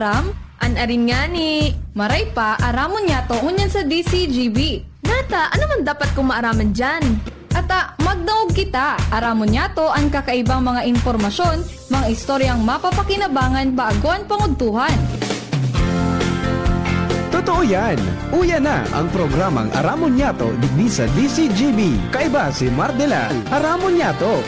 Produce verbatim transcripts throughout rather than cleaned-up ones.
Ram, an arin ngani. Maray pa, aramon niyato ngunyan sa D C G B. Nata, ano man dapat kong maaraman diyan? Ata, magdangog kita. Aramon niyato an kakaibang mga impormasyon, mga istoryang mapapakinabangan bago an pangudtuhan. Totoo yan! Uya na ang programang Aramon Niyato digdi sa D C G B. Kaiba si Mardela. Aramon Niyato!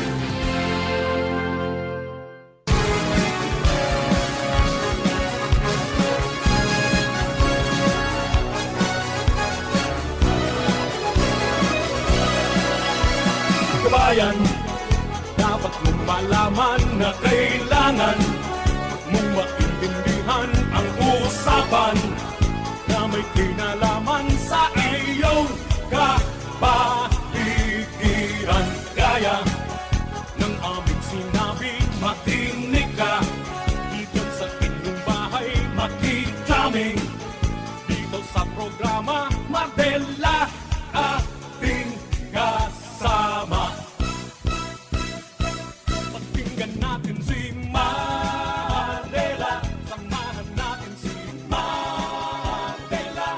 Kabayan, dapat mong malaman na kailangan mong maintindihan ang usapan na may kinalaman sa iyong kapaligiran. Kaya ng aming sinabi, makinig ka. Diyan sa inyong bahay, makikita kami dito sa programa, Mardela ating kasama. Pakinggan natin si Mardela, samahan natin si Mardela.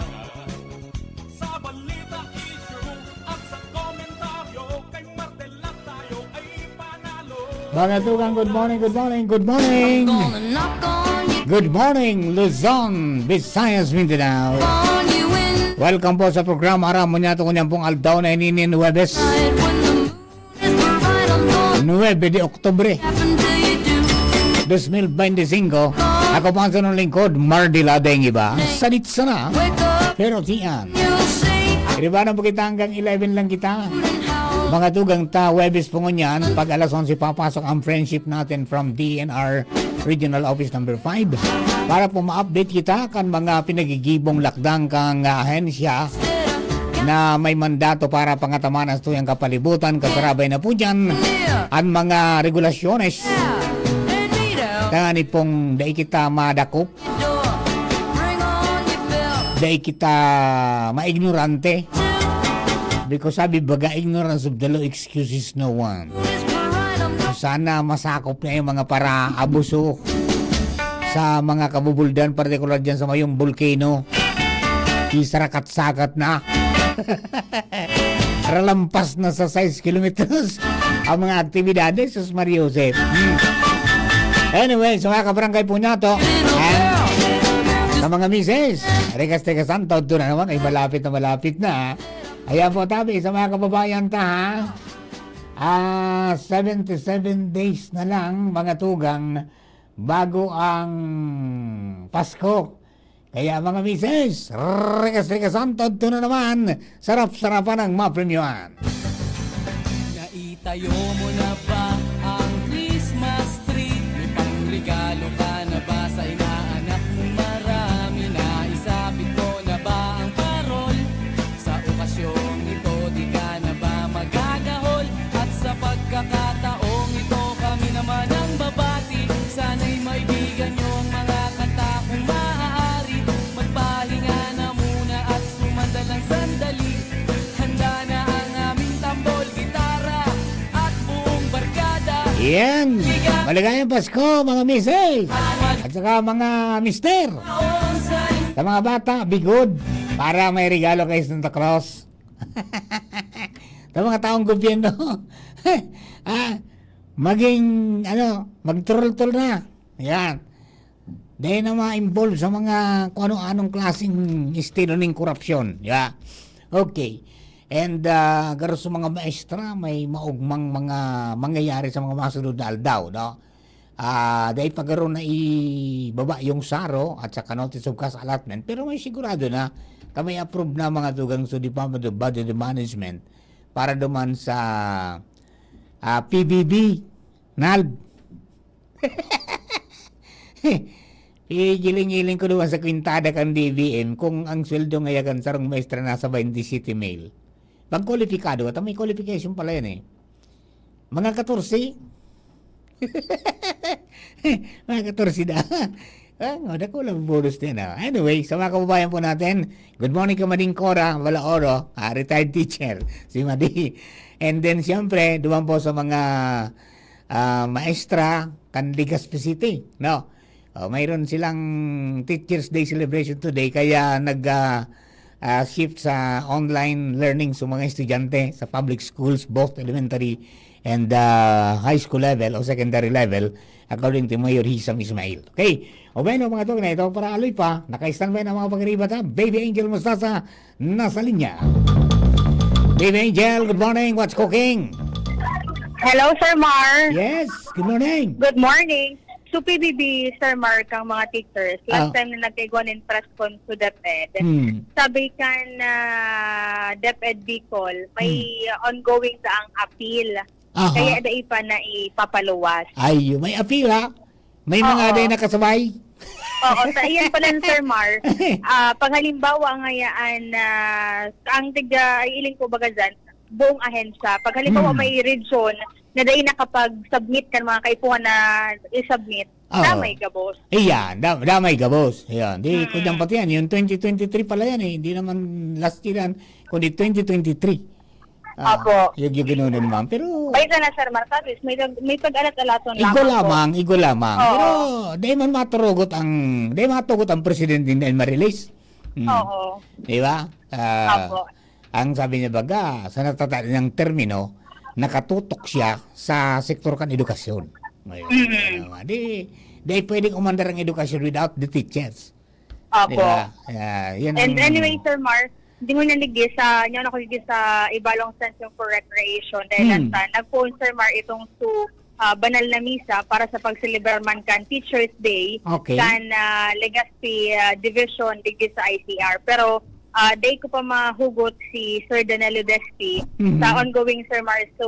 Sa balita, issue at sa komentaryo, kay Mardela tayo ay panalo. Mga tugang, good morning, good morning, good morning. Good morning, Luzon, Visayas, Mindanao. Welcome po sa programa Aramon Niyato, ngunyan pong aldaw na ini nin Huwebes, nuebe de Oktubre, dos mil bente singko. Ako po ang sunod lingkod, Mardy Ladeng Iba. Sadit sana, pero tiyan. Iribanan po kita hanggang eleven lang kita. Mga tugang ta, Huwebes po ngunyan, pag alas onse papasok ang friendship natin from D N R Regional Office Number five para po ma-update kita kan mga pinagigibong lakdang kang ahensya na may mandato para pangataman ang tuyang kapalibutan, kasarabay na po dyan ang mga regulasyones. Kaya ni pong dai kita madakop, dai kita maignorante. Because sabi baga, ignorance of the law excuses no one. Sana masakop na yung mga para-abuso sa mga kabubuldan, partikular dyan sa mayong volcano. Isarakat-sakat na. Ralampas na sa sais kilometros ang mga aktibidades. Sus Maria Jose. Hmm. Anyway, sa mga kabarangay po niyato, ah, sa mga misis, Ricas Tega Santo, doon na naman, ay malapit na malapit na. Ayan po, tabi, sa mga kababayan ta, ha? Ah, seventy-seven days na lang, mga tugang, bago ang Pasko. Kaya, mga misis, Ricas Tega Santo, doon na naman, sarap-sarapan ang mapremyuhan. Naitayo mo na ba ang Christmas tree? May pangregalo ka na ba sa inaanak mong marami? Naisapit mo na ba ang parol? Sa okasyong ito, di ka na ba magagahol? At sa pagkakataong ito, kami naman ang babati. Sana'y maibigan niyo ang mga kanta kung maaari. Magpahinga na muna at sumandal ng sandali. Handa na ang aming tambol, gitara, at buong barkada. Yan! Maligayang Pasko, mga misis! At saka mga mister! Sa mga bata, be good para may regalo kay Santa Claus. Sa mga taong gobyerno, ah, maging, ano, magturultol na. Yan. Dahil na ma-involve sa mga kung ano-anong klaseng estilo ng korupsyon. Yeah. Okay. And ah, garo sa mga maestra, may maugmang mga mangyayari sa mga masunod na aldaw, no? Ah, dahil pa garo na ibaba yung saro at saka notice of cash allotment, pero may sigurado na kami approve na mga tugang sa Department of Budget and Management para duman sa ah, P B B, nalb. Igiling-iling ko duman sa kwintada kan D B M kung ang sweldo ngaya kan sarong maestra nasa twenty-seven mil. Pag kwalipikado ka, may qualification pala yan eh. Mga katorse. Mga katorse na. Ah, no, dako lang bonus din. Ah. Anyway, sa mga kababayan po natin, good morning ka Mading Cora, Valaoro, ah, retired teacher, si Madi. And then, siyempre, duman po sa mga ah, maestra kan Legazpi City, no? Oh, mayroon silang Teachers' Day celebration today, kaya nag, ah, ah, shift sa online learning sa mga estudyante sa public schools, both elementary and, ah, high school level o secondary level, according to Mayor Hisam Ismail. Okay. O bueno, mga tugna, ito para aloy pa. Naka-standby na mga pagkaribat, ha? Baby Angel Mustasa, nasa linya. Baby Angel, good morning. What's cooking? Hello, Sir Mar. Yes, good morning. Good morning. So, P B B, Sir Mar, kang mga teachers. Last Ah. time na nagkaigwa nin press con sa DepEd, Hmm. sabi kan ah, DepEd Bicol, may ongoing sa ang appeal. Aha. Kaya dai pa na ipapaluwas. Ay, may appeal, ha? May mga Oo. day nakasabay. Oo, sa iyan pala, Sir Mar, ah, pag halimbawa ngayaan na ang tiga, ay iling ko baga dyan, buong ahensya. Pag halimbawa Hmm. may region na dai nakapag-submit kan mga kaipuhan na i-submit, Oo. damay gabos. Iyan, da- damay gabos. Ayan, di Mm. ko dyan pati yan. Yung twenty twenty-three pala yan eh. Hindi naman last year yan, kundi twenty twenty-three. Ah, Apo. Yung, yung ganoon, ma'am. Pero, Ay, sana, Sir Mar, sabi, may, may pag-alat-alaton igo lamang po. lamang, igo lamang. Oo. Pero, di man maturugot ang, di matugot ang presidente na ma-release. Hmm. Oo. Di ba? Ah, Apo. Ang sabi niya baga, sa natata niyang termino, nakatutok siya sa sektor kan edukasyon. Ngayon, Mm. ano, di, di pwedeng umandar ang edukasyon without the teachers. Di Apo. ba? Ah, yan And ang- anyway, Sir Mar, hindi mo nanigdi sa, nyo ako sa Ibalong Centrum for Recreation dahil Hmm. lang sa, nagpoon, Sir Mar, itong su ah, banal na misa para sa pagselebrar man kan Teachers' Day Okay. kan ah, Legazpi ah, Division digdi sa I C R. Pero ah, dai ko pa mahugot si Sir Danilo Despi Mhm. sa ongoing, Sir Mar, so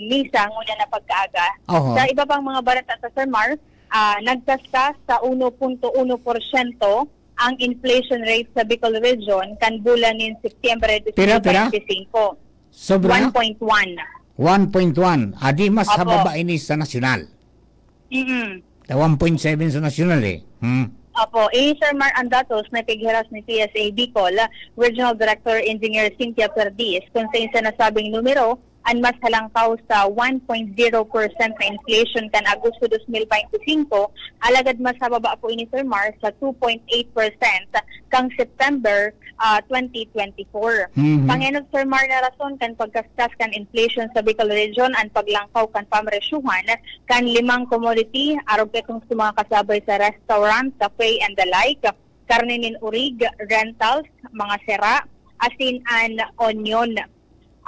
misa ngunyan na pagkaaga. Oho. Sa iba pang mga balita sa, Sir Mar, ah, nagkaskas sa uno punto uno porsyento ang inflation rate sa Bicol Region kan bulan nin Setyembre Pira, pira? twenty twenty-five. Sobra? One point one. One point one. Adi mas Apo. hababa ini sa nasyonal. Mm-mm. Ta one point seven sa nasyonal eh. Hmm. Opo, eh, Sir Mar, ang datos na pighiras ni T S A Bicol, Regional Director Engineer Cynthia Perdiz, kung sa sinasabing numero, an mas halangkaw sa one point zero percent na inflation kan Agosto dos mil baynte singko, alagad mas hababa po ini, Sir Mar, sa two point eight percent kang September ah, twenty twenty-four. Mhm. Pangenot, Sir Mar, na rason kan pagkaskas kan inflation sa Bicol Region an paglangkaw kan pamresyuhan kan limang commodity, arog ketong sa mga kasabay sa restaurant, cafe, and the like, karne nin urig, rentals, mga sera, asin an onion.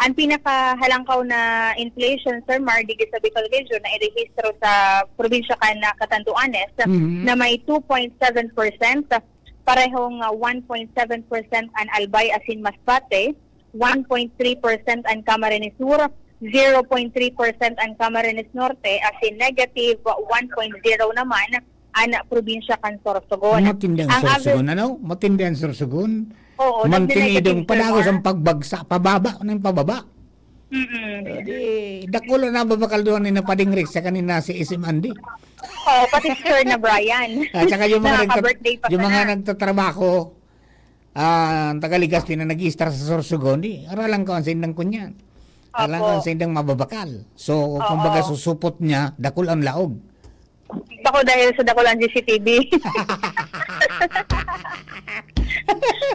Ang pinakahalangkaw na inflation, Sir Mar, digdi sa Bicol Region na irehistro sa probinsya kan Catanduanes Mhm. na may two point seven percent, parehong ah, one point seven percent an Albay asin Masbate, one point three percent an Camarines Sur, zero point three percent an Camarines Norte, asin negative one point zero naman an probinsya kan Sorsogon. Matindi ang Ang Sorsogon, ano? Matindi ang Sorsogon. Oo, Mantinidong nagnenegative, Sir padagos Mar. ang pagbagsak, pababa ng pababa. Mm-mm. Eh, di, dakulo na babakal doon ni napadingrik sa kanina si S M Andy. Oo, pati si Sir na Brian. At saka yung mga, nagtat- Nakaka-birthday pa yung mga sana. nagtatrabaho, ah, ang taga Legazpi na nag-i-star sa Sorsogon, di, aralan ko ang sindang kunyan. Aralan ko Opo. ang sindang mababakal. So, Oo. kumbaga susupot niya, dakul ang laog. Bako dahil sa dakul ang G C T V.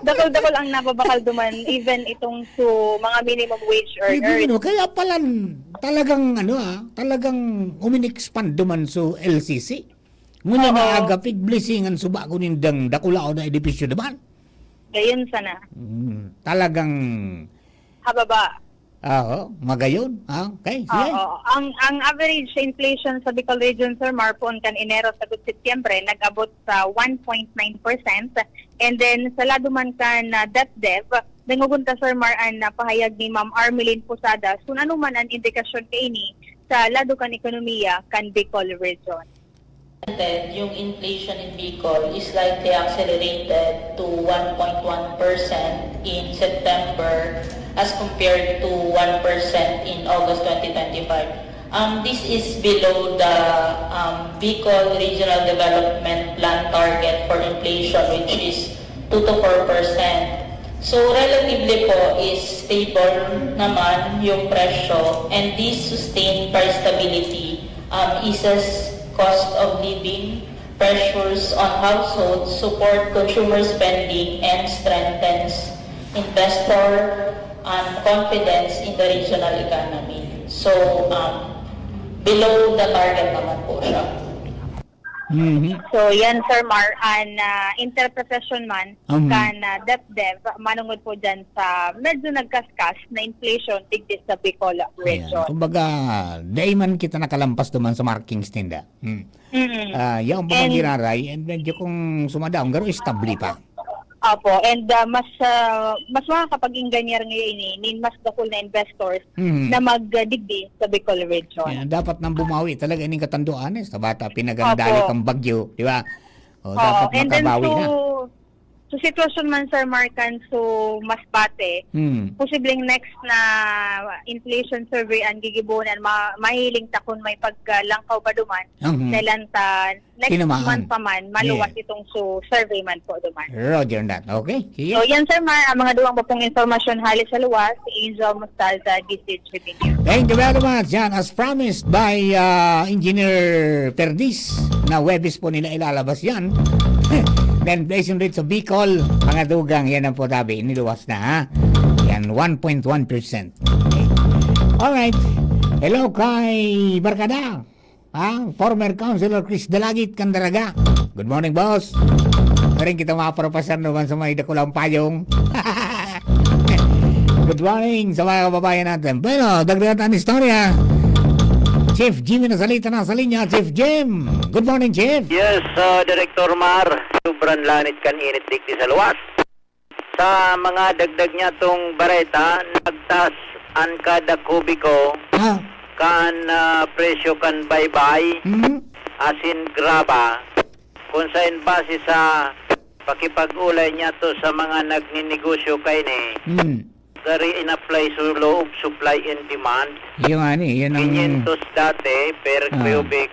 Dakul-dakul ang nababakal duman, even itong su mga minimum wage Hindi, earners. ano, kaya pala talagang, ano ah, talagang umin-expand duman sa L C C. Ngunyan Oo. na aga, pigblessingan suba ko nindang dakulaon na edipisyo duman. Gayon sana. Mm, talagang, Hababa. Oo, magayon. Ah, okay, sige. Oo. Ang ang average inflation sa Bicol Region, Sir Mar, poon kan Enero sagkod Setyembre, nag-abot sa one point nine percent. And then, sa lado man kan ah, DepDev, dangogon ta, Sir Mar, an ah, pahayag ni Ma'am Armelin Posadas kung ano man an indikasyon kaini sa lado kan ekonomiya kan Bicol Region. Yung inflation in Bicol is slightly accelerated to one point one percent in September as compared to one percent in August twenty twenty-five. Um, this is below the um, Bicol Regional Development Plan target for inflation, which is two to four percent. So, relatively po is stable naman yung presyo, and this sustained price stability um, eases cost of living pressures on households, support consumer spending, and strengthens investor and confidence in the regional economy. So, um, below the target naman po siya. Mhm. So, yan, Sir Mar, an ah, interprofession man Mhm. kan ah, DepDev, manungod po dyan sa medyo nagkaskas na inflation digdi sa Bicol Ayan. region. Kumbaga, dai man kita nakalampas duman sa markings ninda. Hmm. Mm. Ah, yaon pa man And- giraray, and medyo kung sumadaon, garo estable pa. Opo, and ah, mas ah, mas makakapag-inganyar ngayon ini nin mas dakul na investors Mhm. na magdigdi sa Bicol region. Yan, dapat nang bumawi talaga ining katanduanes. Sa bata, pinagandali Opo. kang bagyo, di ba? O, Oo, dapat and then makabawi so, na. so sitwasyon man, Sir Markan, so mas bate, Hmm. posibleng next na inflation survey ang gigibonan, ma- mahiling ta kung may paglangkaw ba duman, Mhm. kailan ta next Tinamaan. month pa man, maluwas Yeah. itong so survey man po duman. Roger that. Okay? Sige. So yan, Sir Mar, ang mga duwang pa pong informasyon hali sa luwas, si Angel Mostalza, D C H P News. Thank you very much. Yan, as promised by uh, Engineer Perdiz, na Huwebes po nila ilalabas yan. Na inflation rate sa Bicol, mga dugang, yan ang po tabi, iniluwas na ha. Yan, one point one percent. Okay. Alright. Hello kay Barkada. Ha? Former Councilor Chris Dalagit Candaraga. Good morning, boss. Meron kita mga propasar naman sa may dakulang payong. Good morning sa mga kababayan natin. Bueno, dagdagan ang istorya. Chief Jimmy nasalita na sa linya. Chief Jim. Good morning, Chief. Yes, uh, Director Mar, sobrang lanit kan init digdi sa luwas. Sa mga dagdag niya tong bareta, nagtas an kada kubiko Ah. kan ah, presyo kan baybay, Hmm? asin graba, kung sain base sa pakipag-ulay niya to sa mga nagninegosyo kaini, Hmm. gari in-apply sa law of supply and demand. Yung ano eh, yan ang... Quinientos dati per Ah. cubic,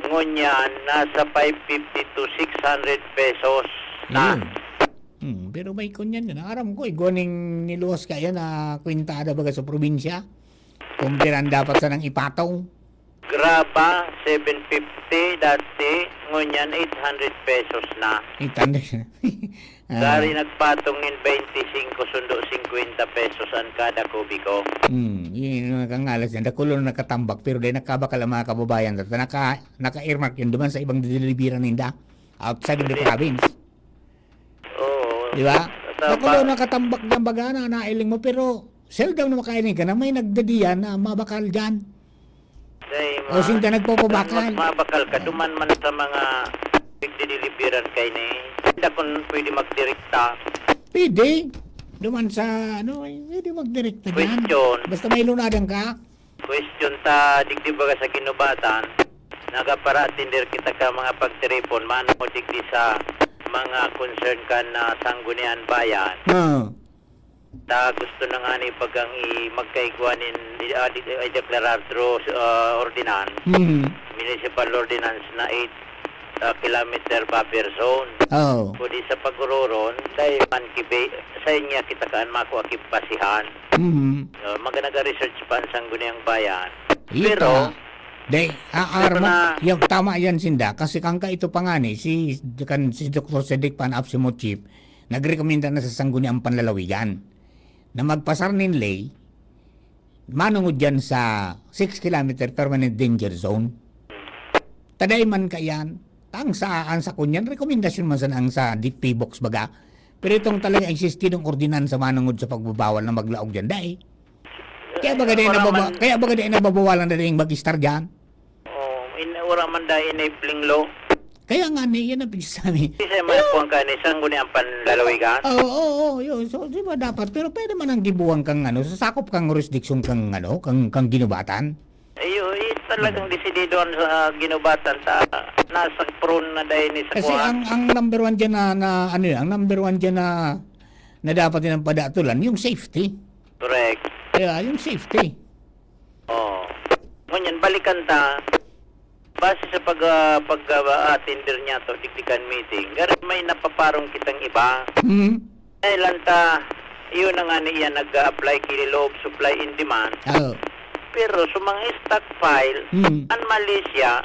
ngunyan nasa five fifty to six hundred pesos na. Yun. Hmm, pero may kunyan yan. Aram ko, igwa ning niluwas ka yan na kwintada baga sa probinsya. Kung piran dapat sanang ipatong. Graba, seven fifty dati, ngunyan eight hundred pesos na. Itanda siya. Ah, Gari nagpatong nin twenty-five sundo fifty pesos an kada kubiko. Hmm, yun yung mga kangalas yan. Dakulo na nakatambak, pero dahil nakabakal ang mga kababayan, naka, naka-earmark yun duman sa ibang dideliveran ninda outside of the province. Oo. Di ba? Sa Dakulo ba- nakatambak dyan baga na, nailing mo, pero seldom na makain ka na may nagdadiyan na mabakal dyan. Dahil O, sinda nagpapabakal. Mas mabakal ka, duman man sa mga pigdidilibiran kaini. Hindi kun pwede magdirekta. Pwede. Duman sa, ano, eh, pwede magdirekta dyan. Question. Basta may lunadan ka. Question ta, digdi baga sa ginubatan, nagapara-atender kita ka mga pagtiripon, mano mo digdi sa mga concern kan na sanggunian bayan. Ah. Ta gusto na nga ni bagang i magkaigwa nin i, ah, di- i-deklarar through ah, ordinance, Hmm. municipal ordinance na eight ah, kilometer buffer zone. Oh. Kudi sa pagororon, dahil man kibi, sa inya kita kaan makuha kibasihan. Hmm. Uh, maganaga research pa ang sangguniang bayan. Ita. Pero, Day, ah, Pero Arma, na- yung tama yan, Sinda. Kasi kang ka ito pa nga ni, si, kan, si Doktor Cedric Pan, AFSCME Chief, nagrekomenda na sa Sangguniang Panlalawigan na magpasar nin ley, manungod yan sa six kilometer permanent danger zone. Taday man kayan, ang sa, ang sa kunyan, rekomendasyon man sana ang sa D P box baga. Pero itong talaga existidong ordinansa manungod sa pagbabawal na maglaog dyan, dai. Kaya baga dai Wala nababa, man- kaya baga dai nababawalan na dai mag-istar dyan. Oh, in, wala man da enabling law. Kaya nga ni, yan ang pinagsasabi. Kasi may puwang ka ni sangguniang panlalawigan. Oo, oo, oo, yun. So, di ba dapat? Pero pwede man ang gibuwang kang ano, sasakop kang jurisdiction kang ano, kang, kang ginubatan. Ayo, eh, talagang desidido ang sa ginubatan ta nasa prone na dahil ni sa Kasi kuwan. ang, ang number one dyan na, na ano yun, ang number one dyan na, na dapat nilang padatulan, yung safety. Correct. Kaya yung safety. Oh. Ngunyan, balikan ta, base sa pag, ah, pag ah, attender niya to, digdikan meeting, gari may napaparong kitang iba. Hmm. Kailan ta, yun na nga niya nag-apply kini law of supply and demand. Oo. Pero sa mga stockpile, Hmm. ang Malaysia,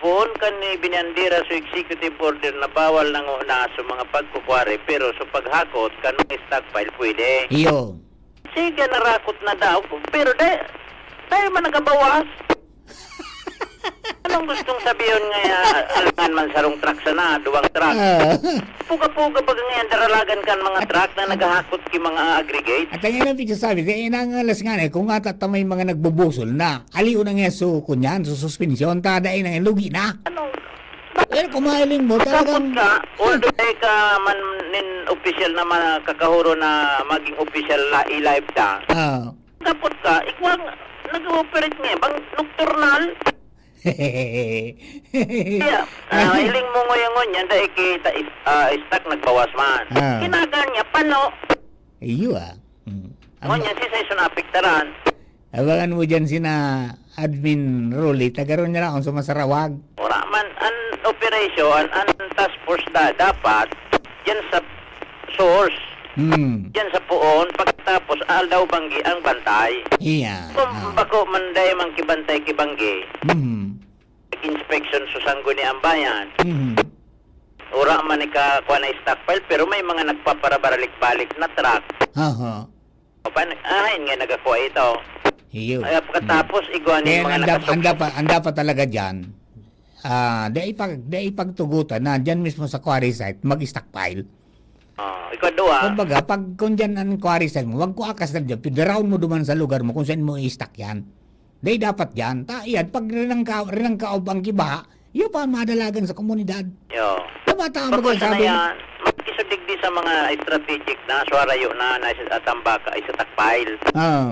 Poon kan ni binandera so executive order na bawal na ngona so mga pagkukwari, pero so paghakot kan mga stockpile, pwede. Iyo. Sige, narakot na daw. Pero dai, dai man nagabawas. Anong gustong sabihon nga, ah, alangan man sarong truck sana, duwang truck? Ah. Puga-puga baga ngayon, daralagan kan mga truck na naghahakot ki mga aggregate. At ang ilang pigsasabi, kaya inangalas nga na, kung ata ta may mga nagbubusol na, aliw na nga so, kunyan, so suspensyon, ta, dai na, lugi na. Ano? Pero kung mahiling mo, Kapot talagang ka, although dai ka man nin opisyal na makakahuro na maging opisyal la, i-live ta. Ah. Kapot ka, ikaw ang nag-ooperate nga, bang nocturnal? Kaya, ah, hiling mo ngayon ngunyan, dai kita is-, ah, stock nagbawas man. Ah. Kinagan niya, pano. Iyo, ah. Mm. Ang Ngunyan, si Saison apektaran. Abangan mo dyan sina Admin Rolly, tagaron niya lang sa Masarawag. Wala man, an operasyon, an task force da, dapat, dyan sa source. Hmm. Dyan sa puon, pagkatapos, aldaw banggi ang bantay. Iya. Kung Ah. bako man dai man kibantay ki banggi, Mhm. nag-inspection sa Sangguniang Bayan. Mhm. Wala man ika-, kuha na stockpile, pero may mga nagpaparabaralik-balik na truck. Aha. O, pan-, ahin nga nagakuha ito. Iyo. Kaya pagkatapos, Mm. igwa na Kaya yung mga ang dap-, ang nakasukso. dapat, ang dapat talaga dyan, ah, dai pag-, dai pagtugutan na dyan mismo sa quarry site, mag-stockpile. Oh, ikadua. Kumbaga, pag kung dyan ang quarry site mo, wag ko akas na dyan, pidaraon mo duman sa lugar mo kung saan mo i-stock yan. Dai dapat dyan. Ta, iyan, pag rinangka-, rinangkaob ang kibaha, iyo pa madalagan sa komunidad. Yo. Tama, tama Pag ba usa na sabi? yan, magkisudig di sa mga strategic na, suwarayo na, na isa atambaka, isa takpail. Oo.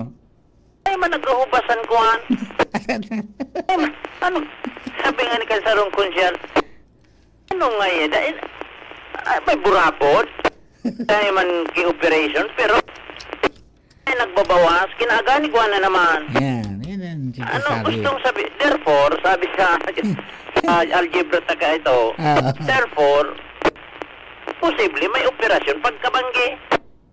Ay, man naghuhubasan ko, an. Ay, man, ano, sabi nga ni Kansarong Kunsyal, ano nga yan? Dahil, ah, may burabod. Dahil man ki-operation, pero ay, nagbabawas. Kinagani ko na naman. Yan, yan ang Ano sinasabi. gustong sabi? Therefore, sabi sa, sa algebra taka ito, Ah. therefore, posible may operasyon pagkabanggi.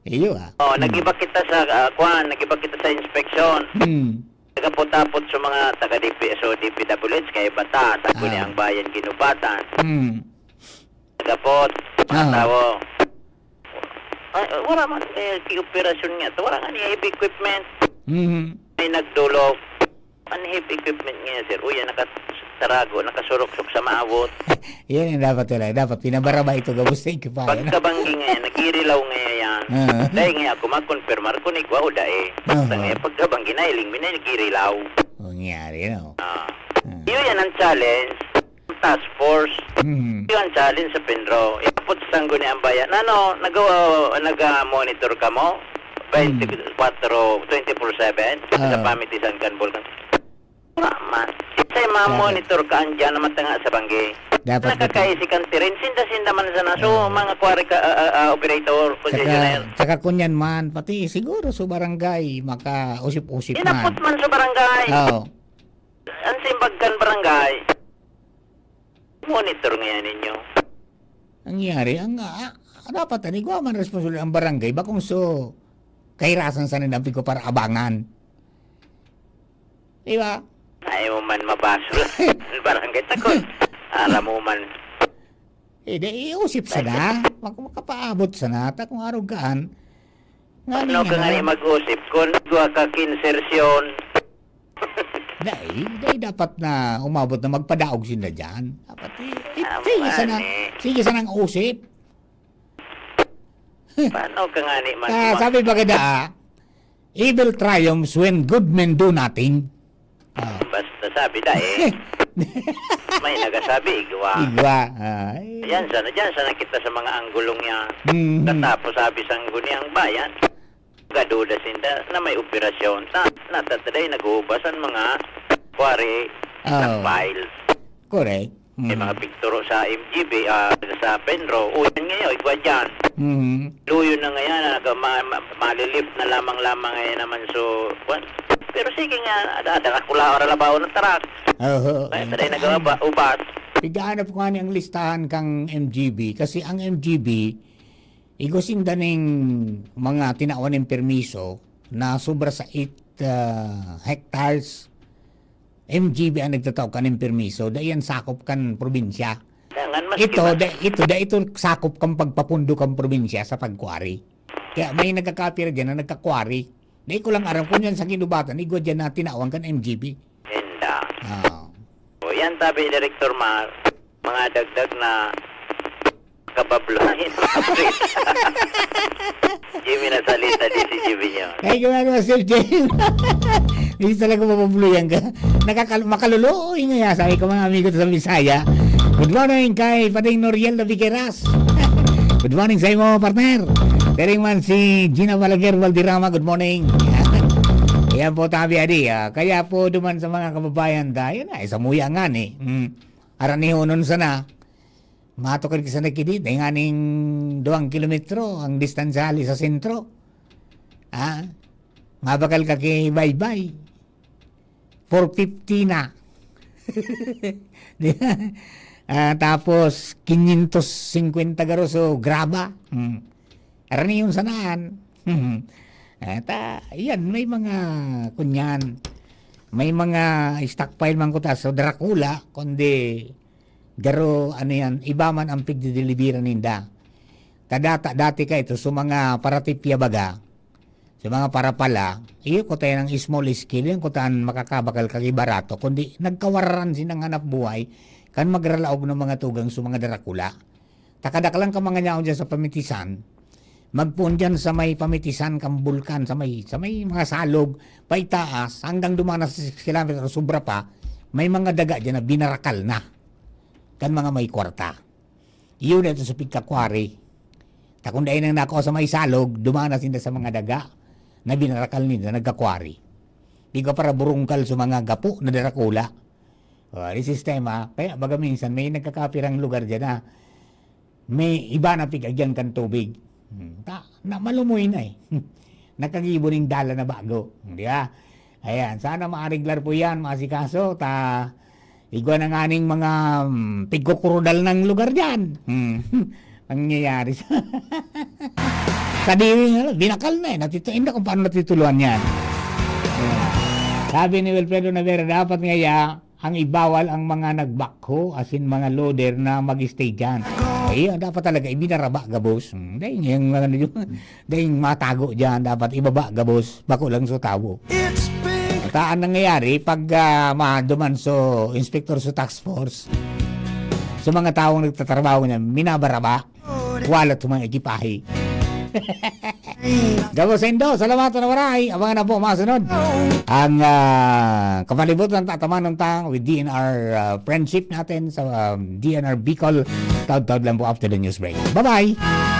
Iyo, ah. Oh, Hmm. nag-iba kita sa, ah, kwan, nag-iba kita sa inspeksyon. Hmm. Nagapot-apot sa mga taga D P S o D P W H, kay Bata, sa Ah. Guni ang Bayan, Ginubatan. Hmm. Nagapot, mga Ah. tawo. Ay, wala man, eh, ki-operasyon nga to. Wala nga ni heavy equipment. Mhm. May nagdulog. An heavy equipment ngayon, sir. Uy, yan, nakatarago, nakasuruksok sa maawot. Yan ang dapat wala. Dapat pinabaraba ito, gabos sa equipayan. Pagkabanggi ngayon, nagirilaw ngayon yan. Ah. Dahil nga ako, makonfirmar kung igwa o dai. Basta Aha. ngayon, pagkabanggi, nailing mi na nagirilaw. Nangyari, no? Ah. Ah. Yun yan ang challenge. Task force. Mhm. Yun ang challenge sa Pinro. Ipapot sa Sangguniang Bayan. Ano, nag-, nag-monitor ka mo? Hmm. Twenty-four, twenty-four seven? Sa Ah. pamitisan kan Bulkan. Wala man. Sisay ma-monitor ka, andyan naman tanga sa banggi. Dapat Nakakaisi kan tirin. Sinda-sinda man sana. So, Ah. mga kuwari ka, ah, ah, ah, operator, Tsaka, concessionaire. tsaka kunyan man, pati siguro sa barangay, makausip-usip man. Inapot man sa barangay. Oo. Ang simbag kan barangay, monitor ngayon ninyo. Nangyari, ang, ah, dapat, ano, igwa man responsibilidad ang barangay, bakong so, kahirasan sa nindang pigko para abangan. Di ba? Ayaw mo man mabasol ang barangay. Takot. Alam mo man. Eh, di, iusip sana. Mak-, makapaabot sana. Ta kung arugaan, nga Ano ning ka nga ano? ni mag-usip? Kung nagwa ka kinsertion. Dai, dai dapat na umabot na magpadaog sinda dyan. Dapat, i-, i-, Ah, sige sana, mali. sige sana ang usip. Paano ka nga ni mag-, Ah, mag- sabi ba kada, ah, "Evil triumphs when good men do nothing." Ah. Basta sabi da eh. May nagasabi, igwa. Igwa, ah, eh. Yan sana, dyan sana kita sa mga anggulong yan. Mhm. Katapos sabi sa Sangguniang Bayan, gaduda sinda na may operasyon. Ta-, natataday, nag-uubas ang mga quarry Oo. ng files. Correct. May Mhm. mga pigturo sa M G B, ah, sa Penro. Uyan ngayon, igwa dyan. Mhm. Luyo na ngayon, ah, ma-, ma-, malilift na lamang-lamang ngayon naman. So, kwan. Pero sige nga, ada, ada ka kulaw, ara labaw ng tarak. Oo, Kaya eh, taray ang nagawa, ubas. Pigaanap ko nga ni ang listahan kang M G B, kasi ang M G B, igwa sinda ning mga tinawan ning permiso na sobra sa eight, ah, hectares. M G B ang nagtatao kaning permiso, dai yan sakop kan probinsya. Kaya nga, mas Ito, iba. da, ito, da, ito sakop kan pagpapundo kan probinsya sa pag-quarry. Kaya may nagkakapira dyan na nagka-quarry. Dai ko lang aram kung yan sa ginubatan, igwa dyan na tinawan kan M G B. Yan lang. Ah. O, yan sabi ni Director Mar, mga dagdag na kababluhan. Jimmy Nasalita, D C G B niyo. Ay, gawin mo, Sir Jim. Hindi talaga mapabluyan ka. Nakakal makaluluoy nga yan, sabi ko, mga amigo sa Bisaya. Good morning kay Pading Noriel Naviqueras. Good morning sa imo, partner. Pero man si Gina Balaguer Valderrama, good morning. Ayan po, tabi adi. Ah. Kaya po duman sa mga kababayan tayo na, isa muya nga ni. Mm. Aranihonon sana. Matukod ka sa nakidi, dahil nga ning duwang kilometro ang distansya hali sa sentro. Ha? Mabakal ka kay Baybay. four fifty na. Di ba? Ah, tapos, quinientos cincuenta garo so graba. Hmm. Araniyon sanaan. At, ah, yan, may mga, kunyan, may mga stockpile man kuta sa Dracula, kundi garo, ano yan, iba man ang pigdidelibira ninda. Kadata, dati ka ito, sa mga paratipya baga, sa mga parapala, iyo ko tayo ng small scale, yan ko taan makakabakal kagi barato, kundi nagkawararan sinang hanap buhay, kan magralaog ng mga tugang sa mga Dracula. Takadaklan ka mga nyaon dyan sa pamitisan, magpoon dyan sa may pamitisan kan bulkan, sa may, sa may mga salog, paitaas, hanggang dumana sa six kilometer, sobra pa, may mga daga dyan na binarakal na kan mga may kwarta. Yun ito sa pigkakwari. Takong dai nang nako sa may salog, dumana sinda sa mga daga na binarakal ninda, nagkakwari. Di ka para burungkal sa mga gapo na darakula. O, di sistema, kaya baga minsan may nagkakapirang lugar dyan na may iba na pig-agyan kan tubig. Hmm, ta, na malumoy na eh. Nakagibo ning dalan na bago. Di ba? Ayan, sana maariglar po yan, maasikaso. Ta, igwa na nga ning mga mm, pigkukurudal ng lugar dyan. Hmm. Nangyayari sa... sa diri na lang, binakal na eh. Natito, hindi kung paano natituluan yan. Ayan. Sabi ni Wilfredo Navera, dapat nga ya, ang ibawal ang mga nagbakho, as in mga loader na mag-stay dyan. Ay, dapat talaga ibinaraba gabos. Hmm, dahil yung, ano, yung, dahil matago dyan, dapat ibaba gabos, bako lang sa tawo. At ang nangyayari, pag ah, maduman so inspector sa task force, sa mga taong nagtatrabaho niya, minabaraba, walat sa mga ekipahe. Gabo sa Indo, salamat na maray. Abangan na po masunod. Ang ah, kapalibutan, tataman ng tang with D N R ah, friendship natin sa ah, D N R Bicol. Taud-taud lang po after the news break. Bye-bye!